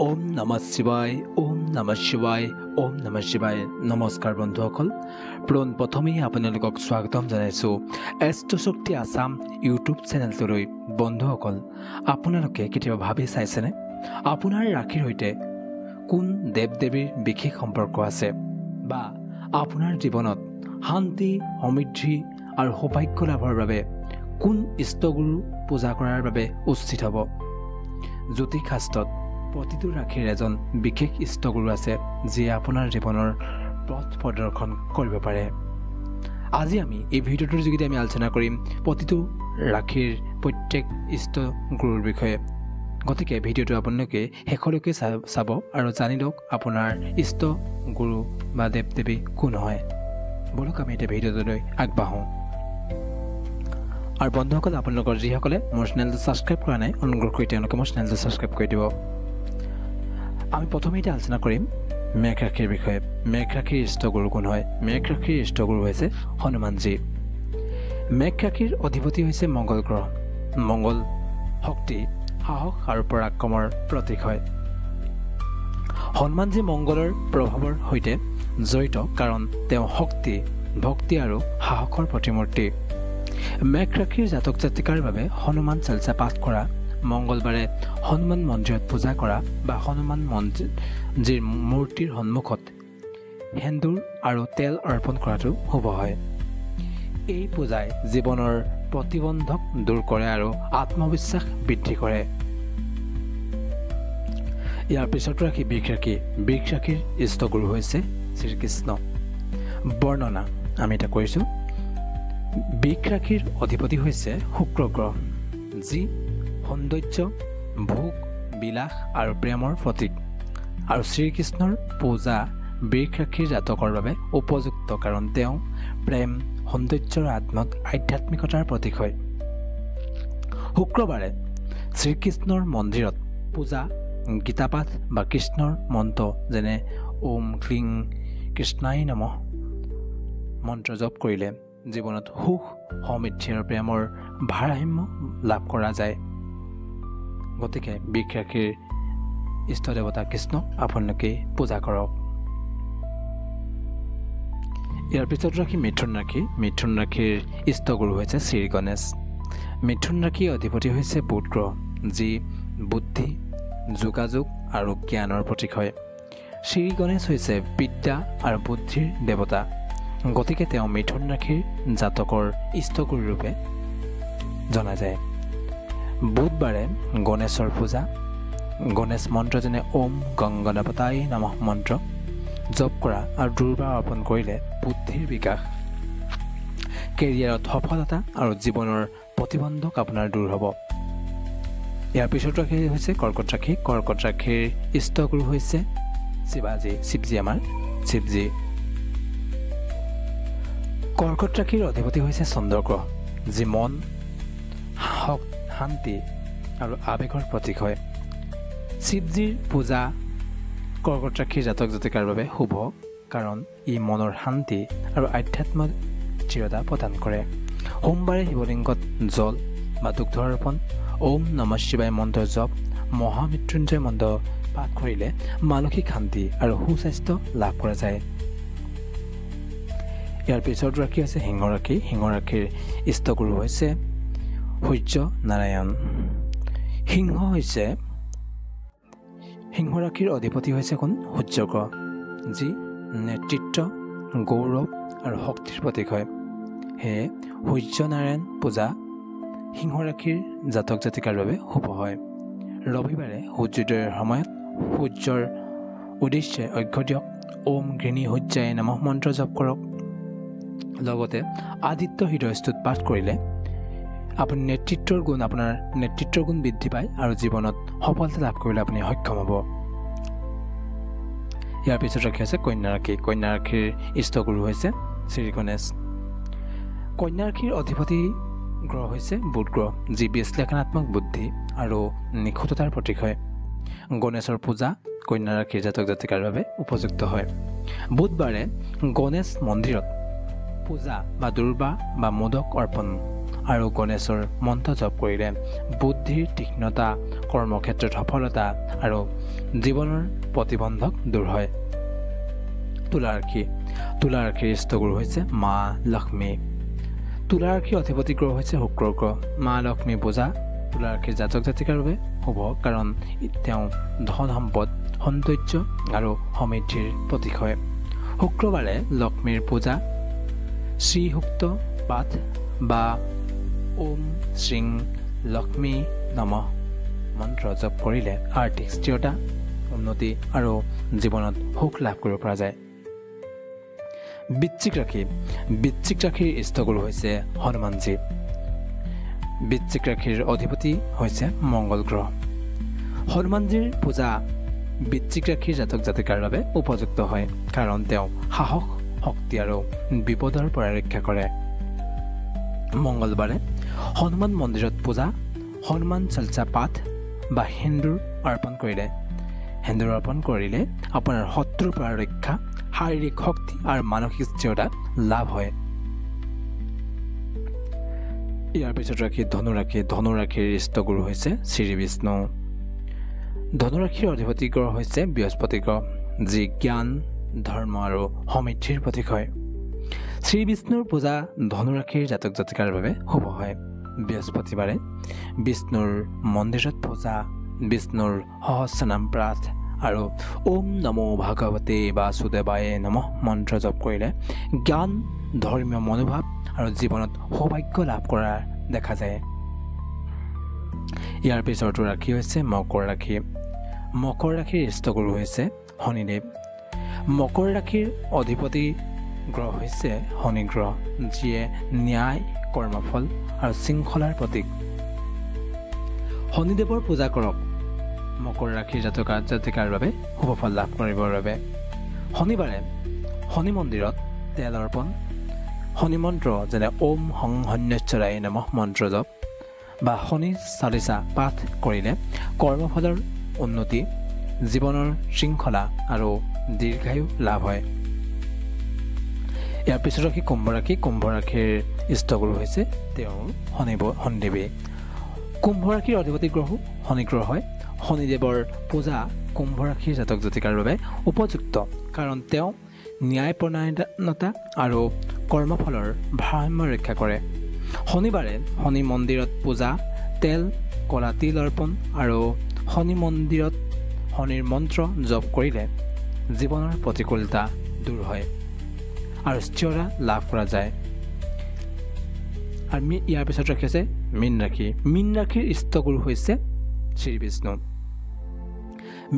ওম নমঃ শিৱায়, ওম নমঃ শিৱায়, ওম নমঃ শিৱায়। নমস্কাৰ বন্ধুসকল, পোনপ্ৰথমেই আপোনালোকক স্বাগতম জনাইছোঁ এষ্ট্ৰশক্তি আছাম ইউটিউব চেনেলটোলৈ। বন্ধুসকল, আপোনালোকে কেতিয়াবা ভাবি চাইছেনে আপোনাৰ ৰাশিৰ সৈতে কোন দেৱ দেৱীৰ বিশেষ সম্পৰ্ক আছে বা আপোনাৰ জীৱনত শান্তি, সমৃদ্ধি আৰু সৌভাগ্য লাভৰ বাবে কোন ইষ্টগুৰু পূজা কৰাৰ বাবে উচিত হ'ব? জ্যোতিষ শাস্ত্ৰত প্ৰতিটো ৰাশিৰ এজন বিশেষ ইষ্টগুৰু আছে, যিয়ে আপোনাৰ জীৱনৰ পথ প্ৰদৰ্শন কৰিব পাৰে। আজি আমি এই ভিডিঅ'টোৰ যোগেদি আমি আলোচনা কৰিম প্ৰতিটো ৰাশিৰ প্ৰত্যেক ইষ্টগুৰুৰ বিষয়ে। গতিকে ভিডিঅ'টো আপোনালোকে শেষলৈকে চাব আৰু জানি লওক আপোনাৰ ইষ্ট গুৰু বা দেৱ দেৱী কোন হয়। ব'লক আমি এতিয়া ভিডিঅ'টোলৈ আগবাঢ়োঁ। আৰু বন্ধুসকল, আপোনালোকৰ যিসকলে মোৰ চেনেলটো ছাবস্ক্ৰাইব কৰা নাই, অনুগ্ৰহ কৰি তেওঁলোকে মোৰ চেনেলটো ছাবস্ক্ৰাইব কৰি দিব। আমি প্ৰথমে এতিয়া আলোচনা কৰিম মেঘ ৰাশিৰ বিষয়ে। মেঘ ৰাশিৰ ইষ্টগুৰু কোন হয়? মেঘ ৰাশিৰ ইষ্টগুৰু হৈছে হনুমানজী। মেঘ ৰাশিৰ অধিপতি হৈছে মংগল গ্ৰহ। মংগল শক্তি, সাহস আৰু পৰাক্ৰমৰ প্ৰতীক হয়। হনুমানজী মংগলৰ প্ৰভাৱৰ সৈতে জড়িত, কাৰণ তেওঁ শক্তি, ভক্তি আৰু সাহসৰ প্ৰতিমূৰ্তি। মেঘ ৰাশিৰ জাতক জাতিকাৰ বাবে হনুমান চালিচা পাঠ কৰা, মংগলবাৰে হনুমান মন্দিৰত পূজা কৰা বা হনুমান মন্দিৰ মূৰ্তিৰ সন্মুখত সেন্দুৰ আৰু তেল অৰ্পণ কৰাটো শুভ হয়। এই পূজাই জীৱনৰ প্ৰতিবন্ধক দূৰ কৰে আৰু আত্মবিশ্বাস বৃদ্ধি কৰে। ইয়াৰ পিছত ৰাশি বৃষ ৰাশি। বৃষ ৰাশিৰ ইষ্টগুৰু হৈছে শ্ৰীকৃষ্ণ। বৰ্ণনা আমি এতিয়া কৰিছোঁ। বৃষ ৰাশিৰ অধিপতি হৈছে শুক্ৰ গ্ৰহ, যি সৌন্দৰ্য, ভোগ, বিলাস আৰু প্ৰেমৰ প্ৰতীক। আৰু শ্ৰীকৃষ্ণৰ পূজা বৃষ ৰাশিৰ জাতকৰ বাবে উপযুক্ত, কাৰণ তেওঁ প্ৰেম, সৌন্দৰ্যৰ আধ্যাত্মিকতাৰ প্ৰতীক হয়। শুক্ৰবাৰে শ্ৰীকৃষ্ণৰ মন্দিৰত পূজা, গীতাপাঠ বা কৃষ্ণৰ মন্ত্ৰ যেনে ওম ক্লিং কৃষ্ণাই নমঃ মন্ত্ৰ জপ কৰিলে জীৱনত সুখ, সমৃদ্ধি আৰু প্ৰেমৰ ভাৰসাম্য লাভ কৰা যায়। গতিকে বৃষ ৰাশিৰ ইষ্ট দেৱতা কৃষ্ণক আপোনালোকে পূজা কৰক। ইয়াৰ পিছত ৰাশি মিথুন ৰাশি। মিথুন ৰাশিৰ ইষ্টগুৰু হৈছে শ্ৰী গণেশ। মিথুন ৰাশিৰ অধিপতি হৈছে বুধ গ্ৰহ, যি বুদ্ধি, যোগাযোগ আৰু জ্ঞানৰ প্ৰতীক হয়। শ্ৰী গণেশ হৈছে বিদ্যা আৰু বুদ্ধিৰ দেৱতা, গতিকে তেওঁ মিথুন ৰাশিৰ জাতকৰ ইষ্টগুৰু ৰূপে জনা যায়। বুধবাৰে গণেশৰ পূজা, গণেশ মন্ত্ৰ যেনে ওম গং গণপতাই নমঃ মন্ত্ৰ জপ কৰা আৰু দুৰ্বা অৰ্পণ কৰিলে বুদ্ধিৰ বিকাশ, কেৰিয়াৰত সফলতা আৰু জীৱনৰ প্ৰতিবন্ধক আপোনাৰ দূৰ হ'ব। ইয়াৰ পিছত ৰাশি হৈছে কৰ্কট ৰাশি। কৰ্কট ৰাশিৰ ইষ্টগুৰু হৈছে শিৱাজী, শিৱজী, আমাৰ শিৱজী। কৰ্কট ৰাশিৰ অধিপতি হৈছে চন্দ্ৰগ্ৰহ, যি মন, শান্তি আৰু আৱেগৰ প্ৰতীক হয়। শিৱজীৰ পূজা কৰ্কট ৰাশিৰ জাতক জাতিকাৰ বাবে শুভ, কাৰণ ই মনৰ শান্তি আৰু আধ্যাত্মিক স্থিৰতা প্ৰদান কৰে। সোমবাৰে শিৱলিংগত জল বা দুগ্ধ অৰ্পণ, ওম নমঃ শিৱায় মন্ত্ৰ জপ, মহামৃত্যুঞ্জয় মন্ত্ৰ পাঠ কৰিলে মানসিক শান্তি আৰু সুস্বাস্থ্য লাভ কৰা যায়। ইয়াৰ পিছত ৰাশি হৈছে সিংহ ৰাশি। সিংহ ৰাশিৰ ইষ্টগুৰু হৈছে সূৰ্য নাৰায়ণ। সিংহ ৰাশিৰ অধিপতি হৈছে কোন? সূৰ্যগ্ৰহ, যি নেতৃত্ব, গৌৰৱ আৰু শক্তিৰ প্ৰতীক হয়। সেয়ে সূৰ্য নাৰায়ণ পূজা সিংহ ৰাশিৰ জাতক জাতিকাৰ বাবে শুভ হয়। ৰবিবাৰে সূৰ্যোদয়ৰ সময়ত সূৰ্যৰ উদ্দেশ্যে অৰ্ঘ্য দিয়ক, ওম ঘৃণী সূৰ্যায় নমঃ মন্ত্ৰ জপ কৰক। লগতে আদিত্য হৃদয় স্তুত পাঠ কৰিলে আপুনি আপোনাৰ নেতৃত্বৰ গুণ বৃদ্ধি পায় আৰু জীৱনত সফলতা লাভ কৰিবলৈ আপুনি সক্ষম হ'ব। ইয়াৰ পিছত ৰাশি হৈছে কন্যা ৰাশি। কন্যা ৰাশিৰ ইষ্টগুৰু হৈছে শ্ৰী গণেশ। কন্যা ৰাশিৰ অধিপতি গ্ৰহ হৈছে বুধ গ্ৰহ, যি বিশ্লেষণাত্মক বুদ্ধি আৰু নিখুঁততাৰ প্ৰতীক হয়। গণেশৰ পূজা কন্যা ৰাশিৰ জাতক জাতিকাৰ বাবে উপযুক্ত হয়। বুধবাৰে গণেশ মন্দিৰত পূজা বা দুৰ্বা বা মোদক অৰ্পণ আৰু গণেশৰ মন্ত্ৰ জপ কৰিলে বুদ্ধিৰ তীক্ষ্ণতা, কৰ্মক্ষেত্ৰত সফলতা আৰু জীৱনৰ প্ৰতিবন্ধক দূৰ হয়। তুলা ৰাশি। তুলা ৰাশিৰ ইষ্টগুৰু হৈছে মা লক্ষ্মী। তুলা ৰাশিৰ অধিপতি গ্ৰহ হৈছে শুক্ৰ গ্ৰহ। মা লক্ষ্মী পূজা তুলা ৰাশিৰ জাতক জাতিকাৰ বাবে শুভ, কাৰণ তেওঁ ধন সম্পদ, সৌন্দৰ্য আৰু সমৃদ্ধিৰ প্ৰতীক হয়। শুক্ৰবাৰে লক্ষ্মীৰ পূজা, শ্ৰীসূক্ত পাঠ বা ওম শ্ৰীং লক্ষ্মী নমঃ মন্ত্ৰ জপ কৰিলে আৰ্থিক স্থিৰতা, উন্নতি আৰু জীৱনত সুখ লাভ কৰিব পৰা যায়। বৃশ্চিক ৰাশি। বৃশ্চিক ৰাশিৰ ইষ্টগুৰু হৈছে হনুমানজী। বৃশ্চিক ৰাশিৰ অধিপতি হৈছে মংগল গ্ৰহ। হনুমানজীৰ পূজা বৃশ্চিক ৰাশিৰ জাতক জাতিকাৰ বাবে উপযুক্ত হয়, কাৰণ তেওঁ সাহস, শক্তি আৰু বিপদৰ পৰা ৰক্ষা কৰে। মংগলবাৰে হনুমান মন্দিৰত পূজা, হনুমান চালিচা পাঠ বা সেন্দুৰ অৰ্পণ কৰিলে আপোনাৰ শত্ৰুৰ পৰা ৰক্ষা, শাৰীৰিক শক্তি আৰু মানসিক স্থিৰতা লাভ হয়। ইয়াৰ পিছত ৰাশি ধনুৰাশি। ধনুৰাশিৰ ইষ্টগুৰু হৈছে শ্ৰী বিষ্ণু। ধনুৰাশিৰ অধিপতি গ্ৰহ হৈছে বৃহস্পতি গ্ৰহ, যি জ্ঞান, ধৰ্ম আৰু সমৃদ্ধিৰ প্ৰতীক হয়। শ্ৰী বিষ্ণুৰ পূজা ধনুৰাশিৰ জাতক জাতিকাৰ বাবে শুভ হয়। বৃহস্পতিবাৰে বিষ্ণুৰ মন্দিৰত পূজা, বিষ্ণুৰ সহস্ৰনাম পাঠ আৰু ওম নমো ভাগৱতে বাসুদেৱায় নমঃ মন্ত্ৰ জপ কৰিলে জ্ঞান, ধৰ্মীয় মনোভাৱ আৰু জীৱনত সৌভাগ্য লাভ কৰা দেখা যায়। ইয়াৰ পিছৰটো ৰাশি হৈছে মকৰ ৰাশি। মকৰ ৰাশিৰ ইষ্টগুৰু হৈছে শনিদেৱ। মকৰ ৰাশিৰ অধিপতি গ্ৰহ হৈছে শনি গ্ৰহ, যিয়ে ন্যায়, কৰ্মফল আৰু শৃংখলাৰ প্ৰতীক। শনিদেৱৰ পূজা কৰক মকৰ ৰাশিৰ জাতক জাতিকাৰ বাবে শুভফল লাভ কৰিবৰ বাবে। শনিবাৰে শনি মন্দিৰত তেল অৰ্পণ, শনি মন্ত্ৰ যেনে ওম হং হন্যশ্বৰায় নমঃ মন্ত্ৰ জপ বা শনি চালিচা পাঠ কৰিলে কৰ্মফলৰ উন্নতি, জীৱনৰ শৃংখলা আৰু দীৰ্ঘায়ু লাভ হয়। ইয়াৰ পিছত ৰাশি কুম্ভ ৰাশি। কুম্ভ ৰাশিৰ ইষ্টগুৰু হৈছে তেওঁৰ শনিদেৱেই। কুম্ভ ৰাশিৰ অধিপতি গ্ৰহো শনি গ্ৰহ হয়। শনিদেৱৰ পূজা কুম্ভ ৰাশিৰ জাতক জাতিকাৰ বাবে উপযুক্ত, কাৰণ তেওঁ ন্যায়পৰায়ণতা আৰু কৰ্মফলৰ ভাৰসাম্য ৰক্ষা কৰে। শনিবাৰে শনি মন্দিৰত পূজা, তেল, কলা তিল অৰ্পণ আৰু শনি মন্দিৰত শনিৰ মন্ত্ৰ জপ কৰিলে জীৱনৰ প্ৰতিকূলতা দূৰ হয় আৰু স্থিৰতা লাভ কৰা যায়। আৰু ইয়াৰ পিছত ৰাখিছে মীন ৰাশি। মীন ৰাশিৰ ইষ্টগুৰু হৈছে শ্ৰী বিষ্ণু।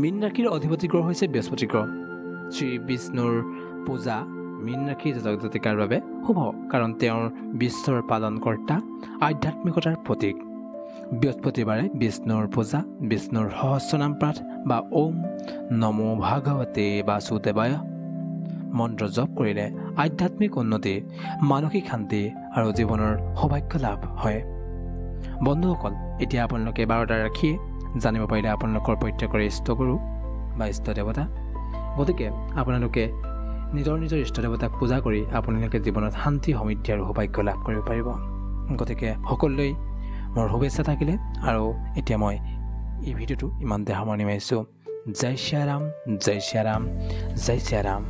মীন ৰাশিৰ অধিপতি গ্ৰহ হৈছে বৃহস্পতি গ্ৰহ। শ্ৰী বিষ্ণুৰ পূজা মীন ৰাশিৰ জাতক জাতিকাৰ বাবে শুভ, কাৰণ তেওঁৰ বিশ্বৰ পালনকৰ্তা, আধ্যাত্মিকতাৰ প্ৰতীক। বৃহস্পতিবাৰে বিষ্ণুৰ পূজা, বিষ্ণুৰ সহস্ৰনাম পাঠ বা ওম নমো ভাগৱতে বাসুদেৱায় মন্ত্ৰ জপ কৰিলে আধ্যাত্মিক উন্নতি, মানসিক শান্তি আৰু জীৱনৰ সৌভাগ্য লাভ হয়। বন্ধুসকল, এতিয়া আপোনালোকে 12টা ৰাশিয়ে জানিব পাৰিলে আপোনালোকৰ প্ৰত্যেকৰে ইষ্টগুৰু বা ইষ্ট দেৱতা। গতিকে আপোনালোকে নিজৰ নিজৰ ইষ্ট দেৱতাক পূজা কৰি আপোনালোকে জীৱনত শান্তি, সমৃদ্ধি আৰু সৌভাগ্য লাভ কৰিব পাৰিব। গতিকে সকলোলৈ মোৰ শুভেচ্ছা থাকিলে। আৰু এতিয়া মই এই ভিডিঅ'টো ইমানতে সামৰণি মাৰিছোঁ। জয় শ্ৰীৰাম, জয় শ্ৰীৰাম, জয় শ্ৰীৰাম।